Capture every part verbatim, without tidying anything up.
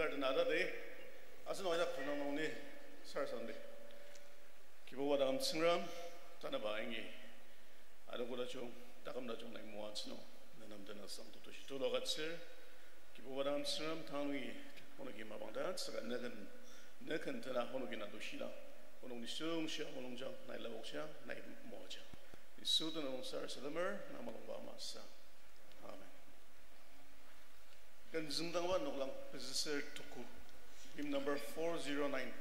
Sar tena atadi, asenok ajak tenüng nung ni sarasademdi. Kibuba taküm Tsüngrem, tanaba yangi anogo tajung, taküm tajung nai moatsü nung, nenem tenüngsang tutushi tulu agütsür. Kibuba taküm Tsüngrem, tang nungi onoki mapang tatsüka nüken, nüken tena onoki na tushidang, onok nisung shia mulungjang, nai lapokjang, nai moajang. Yisu tenüng nung sarasademer, na mulungba masü. Amen. Ken züngdangba noklang pezüser tuku. Hymn number four zero nine.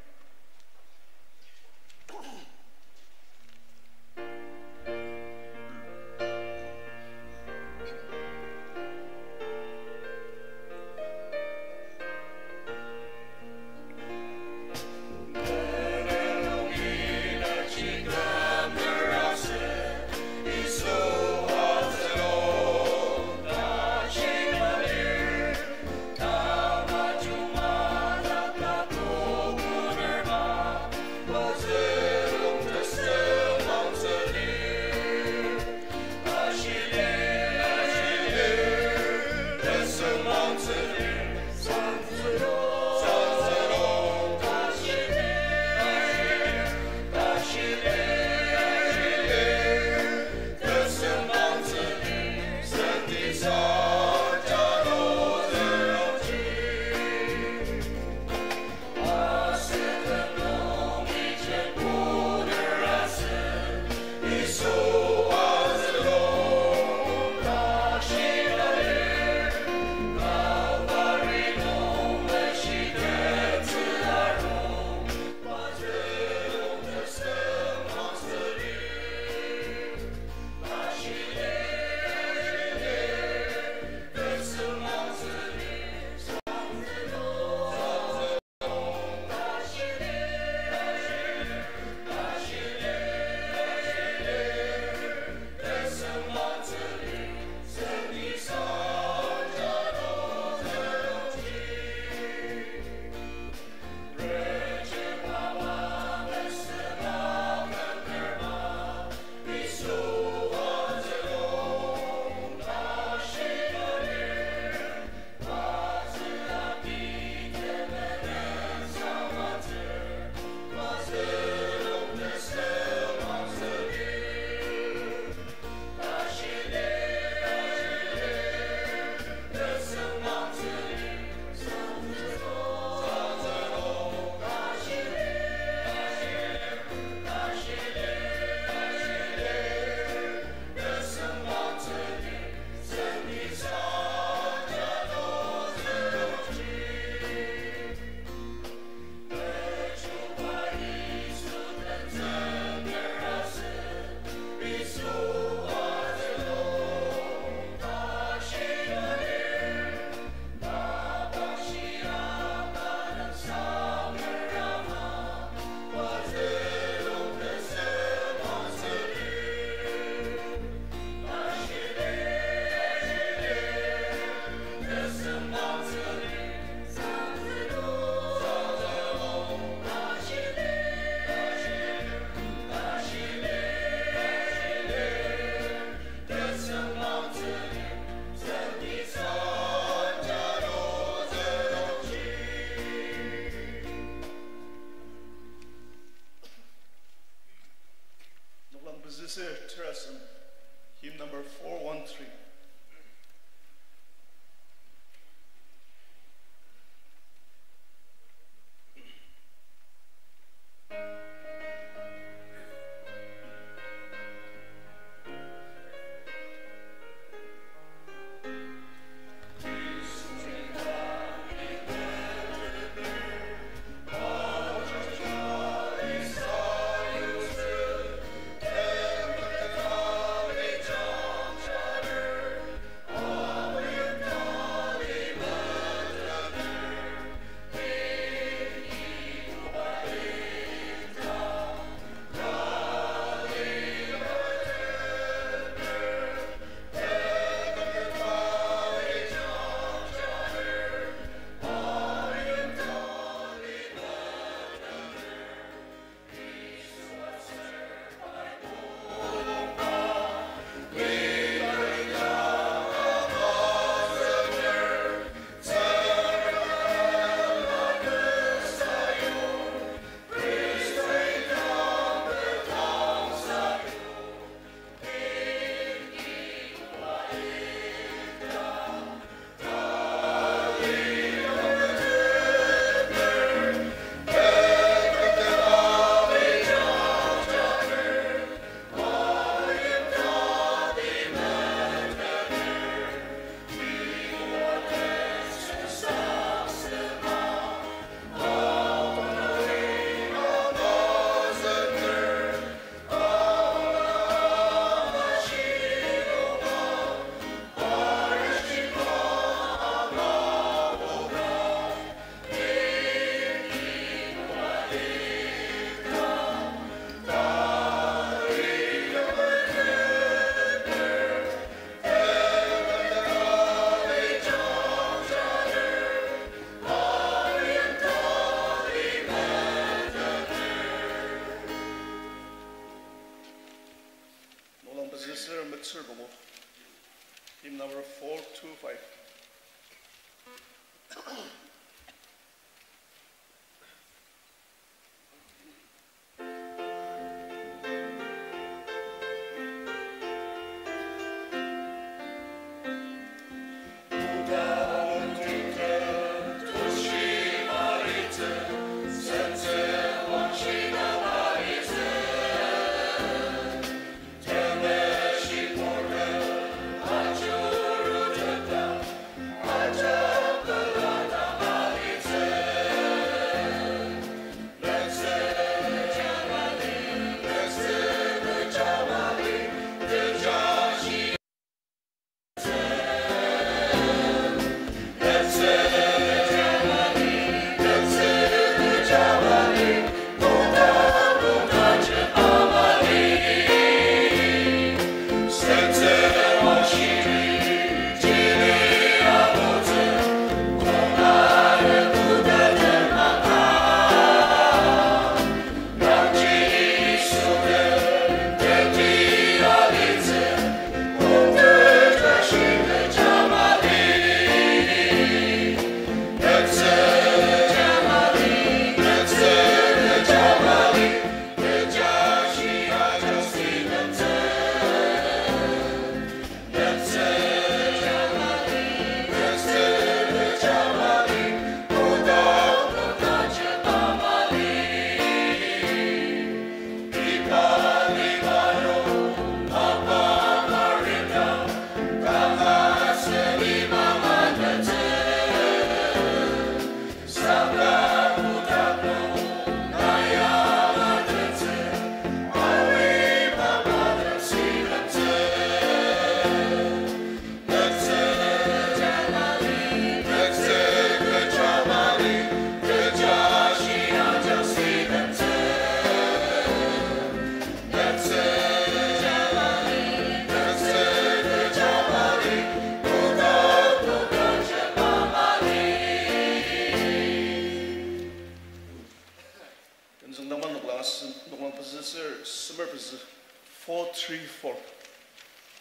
Four three four.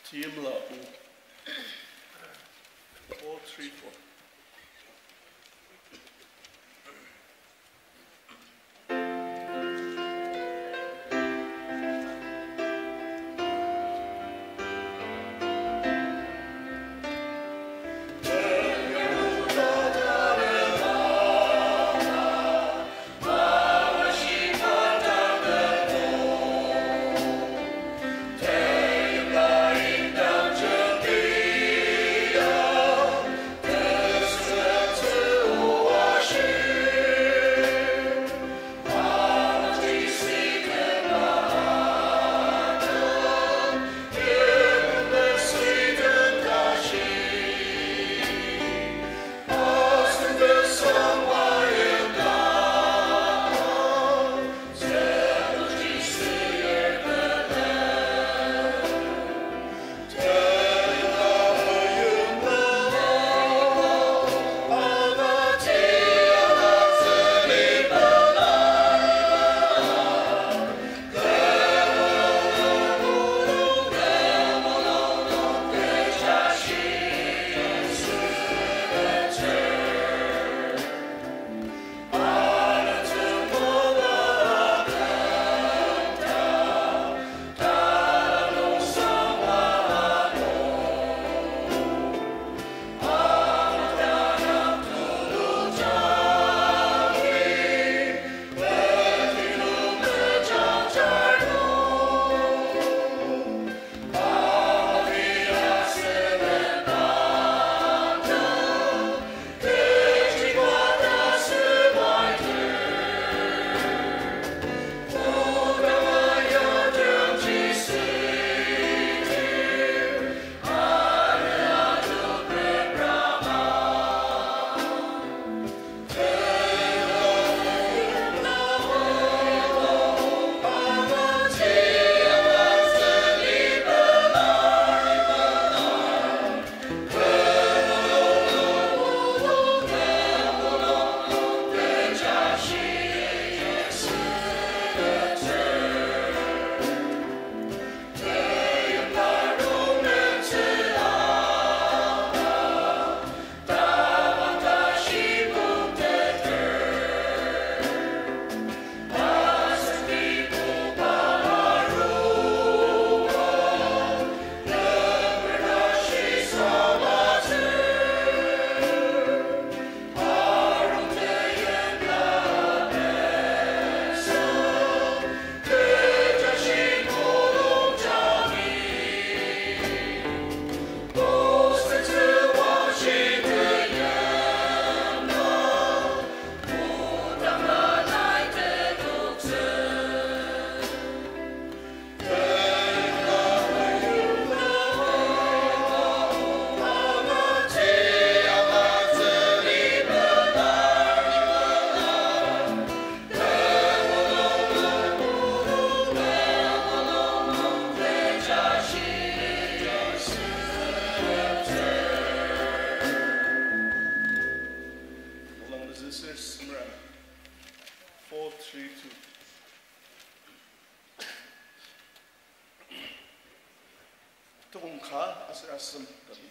Teimla o. Four three four. Four three two. Tukong ka aser asem tabi.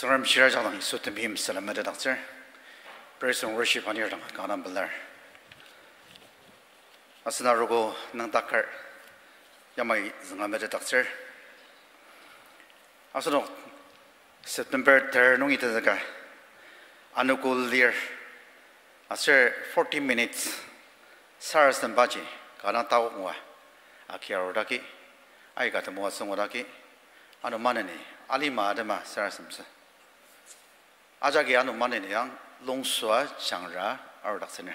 Tsüngrem shira jangdang Yisu temeim salem metetdaktsür. Praise and worship anir dang kanga pelar. Asen arogo nüngdaker yamai zünga metetdaktsür. Asenok September ter nungi tenzüka anoko lir aser forty minutes sarasadembaji kanga takok ngua aki arudaki, aika temoatsü ngudaki, ano maneni alima atema sarasademtsü. Ajaki ano maneni yang longsua jangra arudaktsüner.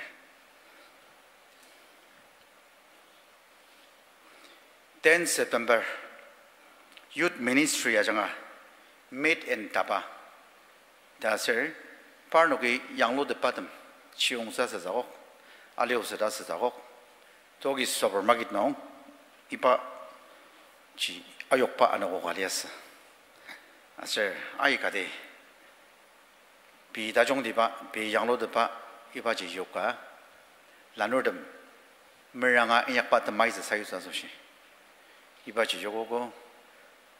Ten September, Youth Ministry ajanga, Meet and Taba ta aser, parnoki yanglutetbatem, chiyongsa süzakok, aliu süta süzakok, toki supermarket nung, iba ji ayokba anogo ka liasü. Aser aikati pei tajungtiba, pei yanglutetba, ibaji yoka, lanurtem meranga inyakba temaitsü sayutsü asoshi ibaji yokogo.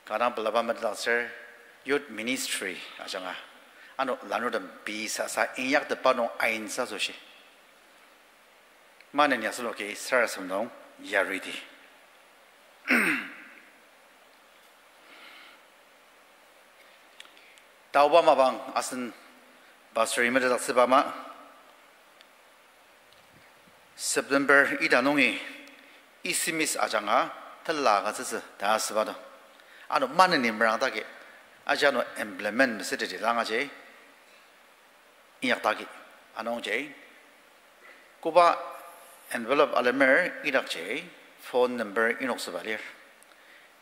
Kanga pelaba metetdaktsür, Youth Ministry ajanga, ano lanurtem pei sasa inyaktetba nung aintsü asoshi maneni asenoki sarasadem nung yariti. Taoba mapang asen pastor-i metetdaktsüba ama, September ita nungi Isimis ajanga tela agütsütsü ta asüba do. Ano maneni merangdaki, aji ano implement mesüteti dang aji inyaktaki. Anungji koba envelope alemer idakji phone number inoktsüba lir.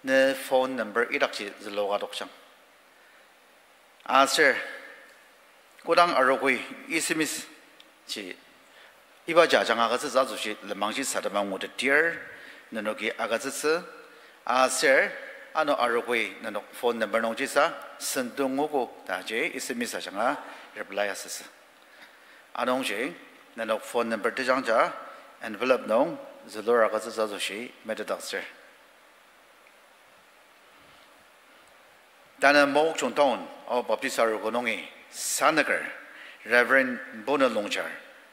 Ne phone number idakji züluka dokjang. Aser kodang arogoi Isimis ji ibaji ajanga agütsütsü asoshi lenmangji sadema ngutetir, nenoki agütsütsü. Aser ano arogoi nenok phone number nungjisa sendong nguogo taji Isimis ajanga reply asütsü. Anungji nenok phone number tejangja envelope nung zülur agütsütsü asoshi metetdaktsür. Tanü Mokokchung Town, Ao Baptist Arogo nungi, Sanaker, Reverend Bono Longchar,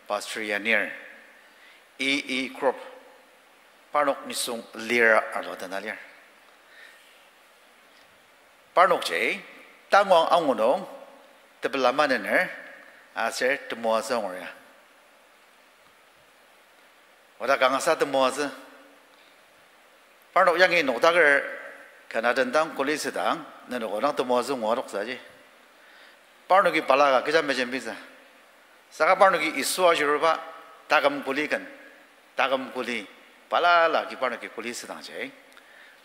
Pastor Yanir, E E Crop, parnok nisung lir arua dena lir. Parnokji, tangwang angu nung, tepela manener, aser temoatsü angur ya. Oda kangasa temoatsü. Parnok yangi noktaker kena tendang kuli südang, nenok odang temoatsü ngua toksaji. Parnoki balaka kecha mejembitsü. Saka parnoki Yisu ajuruba taküm kuli ken, taküm kuli, balala ki parnoki kuli südangji.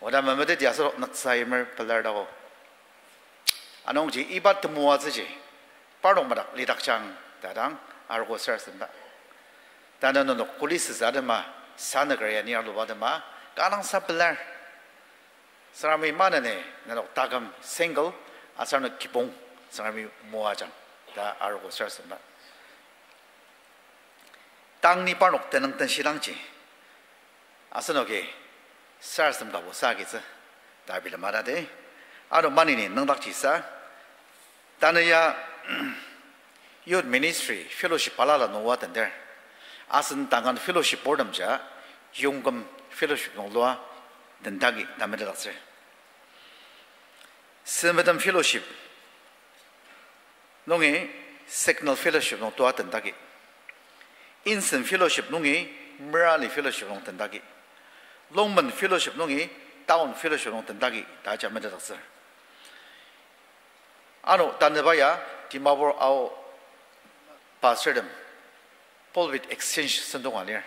Oda memeteti aserok nüksa yimer pelar dako. Anungji iba temoatsüji, parnok madak lidakjang ta dang arogo sarasademba. Tanü nenok kuli süsa atema, Sanaker yani aluba atema, kanga dang sa pelar. Tsüngremi maneni nenok taküm single, aser ano kibong, Tsüngremi moajang ta arogo sarasademba. Tang ni parnok tenüng tenshidangji, asenoki sarasadem kabo sa agitsü ta bilema ta de. Ano maneni nüngdakjisa, tanü ya Youth Ministry Fellowship balala nung oa tender. Asen tangan fellowship boardtemja Yongküm Fellowship nung lua tendagi ta metetdaktsür. Sempettem Fellowship nungi Signal Fellowship nung tua tendagi. Insen Fellowship nungi Merali Fellowship nung tendagi. Longmen Fellowship nungi Town Fellowship nung tendagi ta aja metetdaktsür. Ano tanüba ya Dimapur Ao pastortem pulpit exchange sentong alir.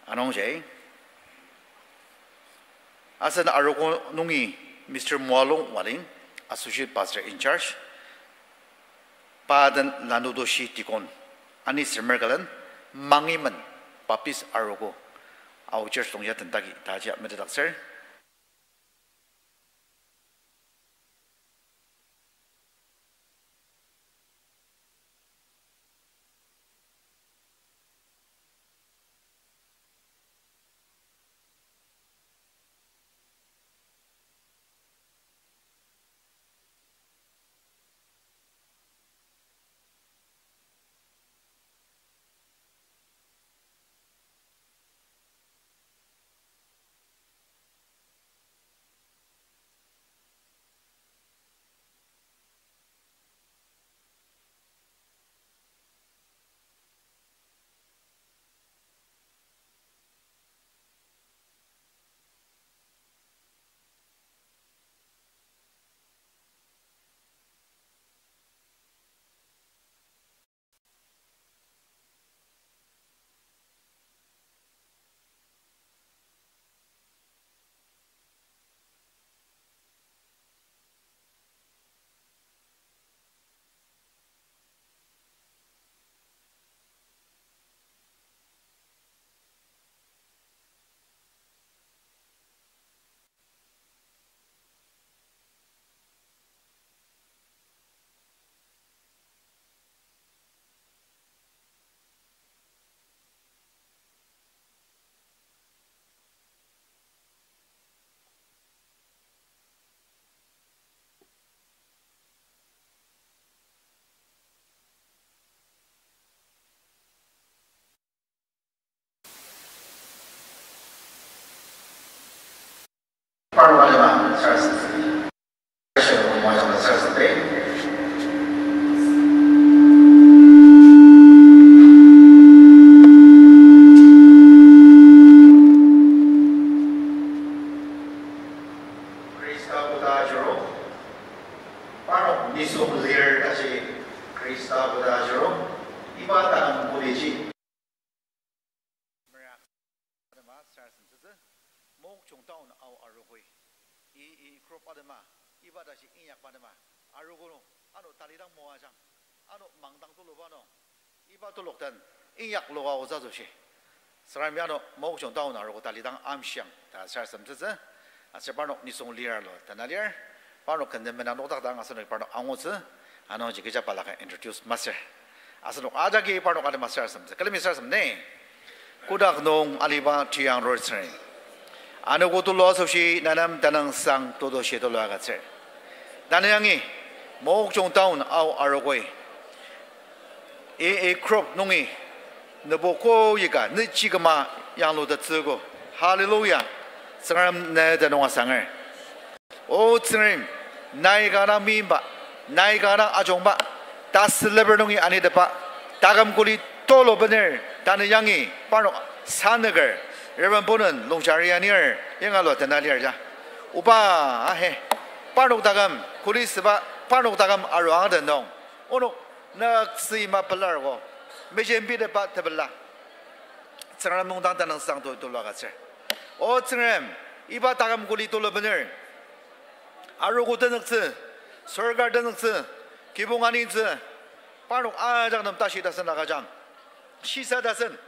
Anungji asen arogo nungi Mister Moalong Waling, Associate Pastor in Charge, pa den Lanudoshi Deacon, ani semer külen, Mangimen Baptist Arogo, Ao Church nung ya tendagi ta aja metetdaktsür. Tashi Khrista oda ajuru, iba taküm kuliji. Mera, adema sarasademtsütsü, Mokokchung town ao arogoi. I, I group atema, iba tashi inyakba atema, arogo nung, ano talidang moajang, ano mangdang tuluba nung, iba tulok den, inyak loka otsü asoshi. Tsüngremi ano Mokokchung town arogo talidang amshiang ta sarasademtsütsü. Aser parnok nisung lir alu tena lir. Parnok kenden mena nokdak dang asenok parnok angutsü. Anungji kecha balaka introduce masür. Asenok ajaki parnok atema sarasademtsü. Külemi sarasadem ni. Kotak nung aliba tiang ror Tsüngrem, anogo tulu asoshi na nem tenüngsang tetushi tulu agütsür. Tanü yangi, Mokokchung town ao arogoi, I, I group nungi, nübo koyika, nüchi küma yanglutettsüogo. Hallelujah. Tsüngrem ne tenüng asanger. O Tsüngrem, nai kanga meimba, nai kanga ajungba, tasüleper nungi anitepba, taküm kuli tulu bener, tanü yangi, parnok sanüker, Reverend Bonen Longchari anir, yangalu tena lir ja. Oba, ahe, parnok taküm kuli süba, parnok taküm aru angden nung, onok nüktsü ima pelargo, mejembitepba tepela. Tsüngrem nung dang tenüngsang tu tulu agütsür. O Tsüngrem, iba taküm kuli tulu bener, arogo tenüktsü, sorkar tenüktsü, kibong anitsü, parnok ajak nem tashi tasen agüjang. Shisa tasen,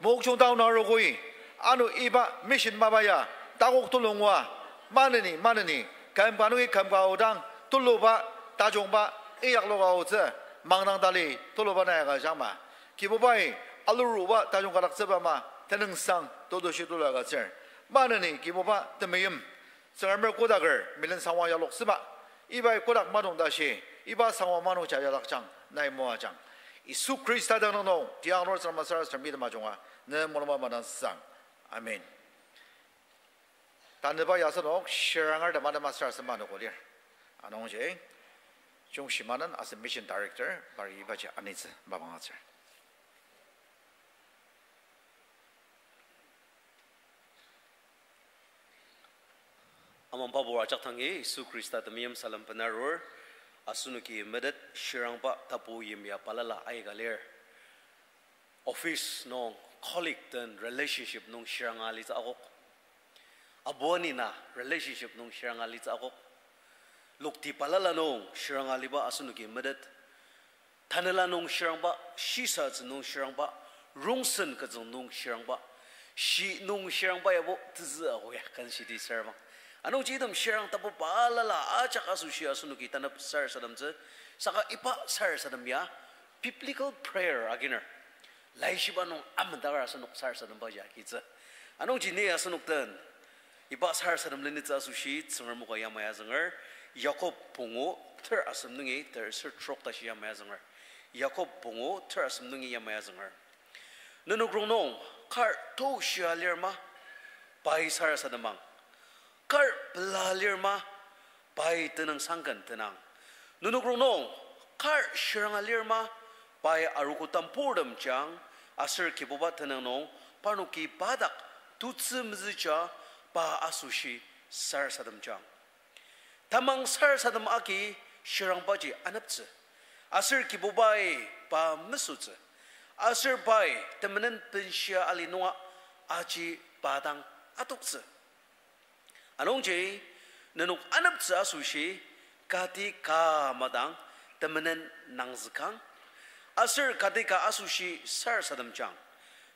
Mokokchung town arogoi, ano iba mission mapa ya, takok tulu ngua, maneni, maneni, küm ka nungi küm ka aodang, tuluba, tajungba, inyak loka otsü, mangdang tali, tuluba nai agüjangma. Kibubai, aluruba tajung kadaktsüba ama, tenüngsang tetushi tulu agütsür. Maneni Kibuba temeim, Tsüngremer kodaker, milen sangwa yaloktsüba, ibai kodak madong tashi, iba sangwa manung ja yadakjang, nai moajang. Yisu Khrista tenüng nung, tiang ror Tsüngrem sarasadem item ajunga, ne mulungba madang sang. Amen. Tanüba ya asenok, shiranger tematema sarasadema anogo lir. Anungji, Jungshi Manan as a mission director, pari ibaji anitsü mapang atsür. Amangba bor ajak dangi Yisu Khrista temeim salem benarur, asenoki metet shirangba tapu yimya balala aika lir. Office nung colleague den relationship nung shiranga alitsü akok. Abu ani na relationship nung shiranga alitsü akok. Lokti balala nung shiranga aliba asenoki metet. Tanela nung shirangba, shisatsü nung shirangba, rongsen kazüng nung shirangba, shi nung shirangba yabo tezü ako ya, kan shidi sarbang. Anungji item shirang tapu balala ajak asoshi asenoki tanep sarasademtsü, saka iba sarasadem ya biblical prayer aginer. Laishiba nung amendakar asenok sarasademba ya agitsü. Anungji ni asenok den iba sarasadem lenitsü asoshi Tsüngrem o ka yamai azünger, Yakob pungu ter asem nungi ter ser trok tashi yamai azünger. Yakob pungu ter asem nungi yamai azünger. Nenok rongnung kar to shia lir ma, pai sarasademang. Kar pela lir ma, pai tenüngsang ken tenang. Nenok rongnung kar shiranga lir ma, pai arogo tampurtem jang, aser Kibuba tenüng nung parnoki pa dak tutsü mezüja pa asoshi sarasadem jang. Tamang sarasadem agi shirangbaji aneptsü. Aser Kibubai pa mesütsü. Aser pai temenen benshia ali nunga aji pa dang atoktsü. Anungji, nenok aneptsü asoshi, kati ka madang temenen nangzükang, aser kati ka asoshi sarasademjang.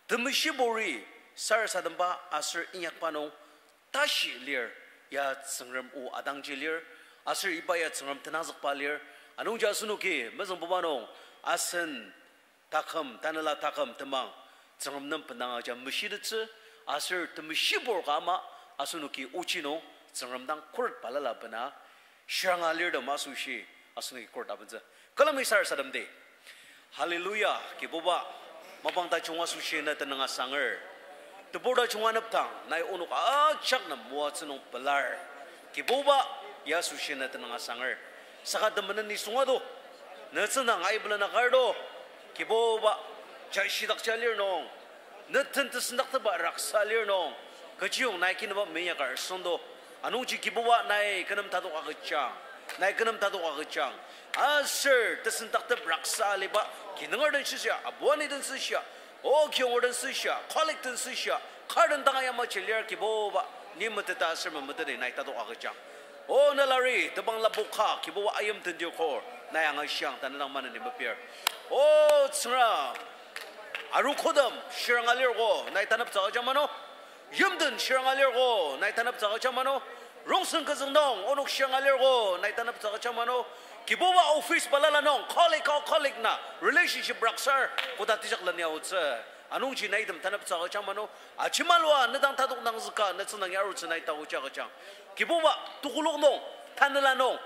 Temeshiburi sarasademba aser inyakba nung tashi lir, ya Tsüngrem o atangji lir, aser iba ya Tsüngrem tenangzükba lir, anungji asenoki mezüngbuba nung asen taküm, tanela taküm temang, Tsüngrem nem bendang aja meshitettsü, aser temeshibur ka ama, asenoki ochi nung, Tsüngrem dang khuret balala bena, shiranga alirtem asoshi, asenoki khuret abentsü. Külemi sarasademdi. Hallelujah, Kibuba, mapang tajung asoshi na tenüng asanger. Tebur tajung anepdang, nai onok ajak nem moatsü nung pelar. Kibuba, ya asoshi na tenüng asanger. Saka temenen nisung ado, ne tsüngdang aibelen akardo. Kibuba, ja shidak ja lir nung, ne ten tesendakteba raksa lir nung, kechiyong nai kinaba meinyakar süngdo. Anungji Kibuba nai kü nem tatok agüjang, nai kü nem tatok agüjang. Aser tesendaktep raksa aliba, kinunger den shisa, abuani den shisa, o kionger den shisa, colleague den shisa, kar den danga yamaji lir Kibuba, ni meteta aser memeteti nai tatok agüjang. O nelari, tebang lapok ka, Kibuba ayim tendiogo, nai angashiang, tanü dang maneni mepir. O Tsüngrem, arogo kodem, shiranga lirgo, nai taneptsü agüjang mano. Yimden shiranga lirgo, nai taneptsü agüjang mano. Rongsen kezüng nung, onok shiranga lirgo, nai taneptsü agüjang mano. Kibuba office balala nung, colleague o colleague na, relationship raksar, koda tejak leni aotsü. Anungji nai item taneptsü agüjang mano. Ajemalua, ne dang tatok nangzüka, ne tsüngdangi arutsü nai taoji agüjang. Kibuba, tekolak nung, tanela nung,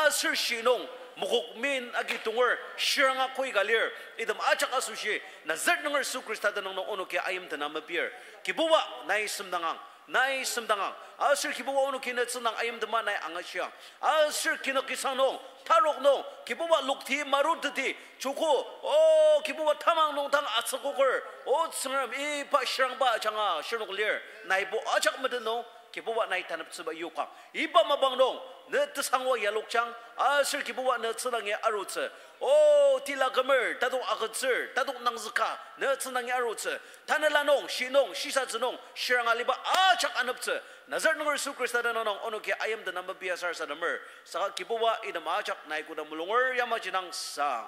aser shi nung, mokok min agi tonger, shiranga koi ka lir, item ajak asoshi, Nazaret nunger Yisu Khrista tenüng nung onoki ayimdena mepir. Kibuba, nai semdangang, nai semdangang. Aser Kibuba onoki ne tsüngdang ayimdema nai angashiang. Aser kinük kisang nung, tarok nung, Kibuba lokti maruteti, joko, o Kibuba tamang nung dang atsükoker, o Tsüngrem iba shirangba ajanga shirnok lir, naibo ajak meten nung, Kibuba nai taneptsüba yokang. Iba mapang nung, ne tesangwa yalokjang, aser Kibuba ne tsüngdangi arutsü. O tila kümer, tatok agütsür, tatok nangzüka, ne tsüngdangi arutsü. Tanela nung, shi nung, shisatsü nung, shiranga aliba ajak aneptsü. Nazaret nunger Yisu Khrista tenüng nung, onoki ayimdena mepia sarasademer. Saka Kibuba item ajak nai koda mulunger yamaji dang sang.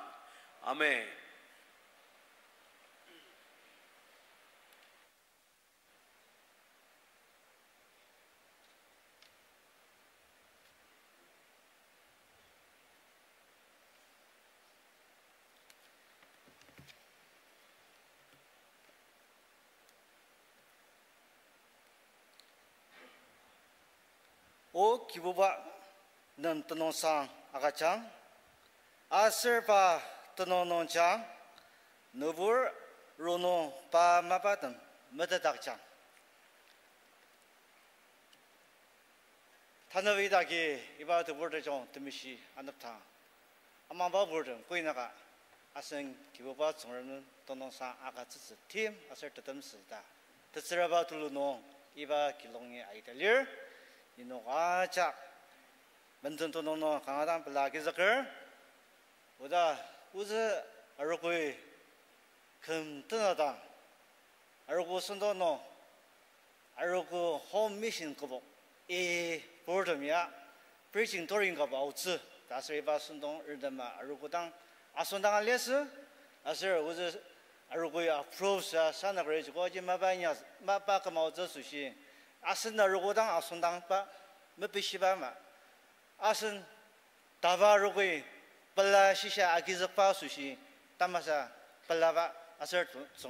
Amen. O Kibuba, nem tenüngsang agüjang, aser pa tenüng nung jang, nübur rongnung pa mapatem metetdakjang. Tanü idaki iba tebur tejung temeshi anepdang amangba purtem koinaka asen Kibuba Tsüngrem nem tenüngsang agütsütsü tim aser tetemsü ta tetsüraba tulu nung iba kilongi aita lir. Nenok ajak menden tenüng nung kanga dang pela agizüker. Oda ozü arogoi küm tenadang, arogo sentong nung, arogo home mission kübok, e, purtem ya, preaching touring kübok aotsü, ta aser iba sentong erdema arogo dang asüngdanga liasü, aser ozü arogoi approve sa sanakri joko aji mapa inya, mapa küma aotsü asoshi, asen arogo dang asüngdangba, mepishiba ama, asen taba arogoi pela shisa agizükba asoshi tamasa pelaba aser tsü-, tsüng-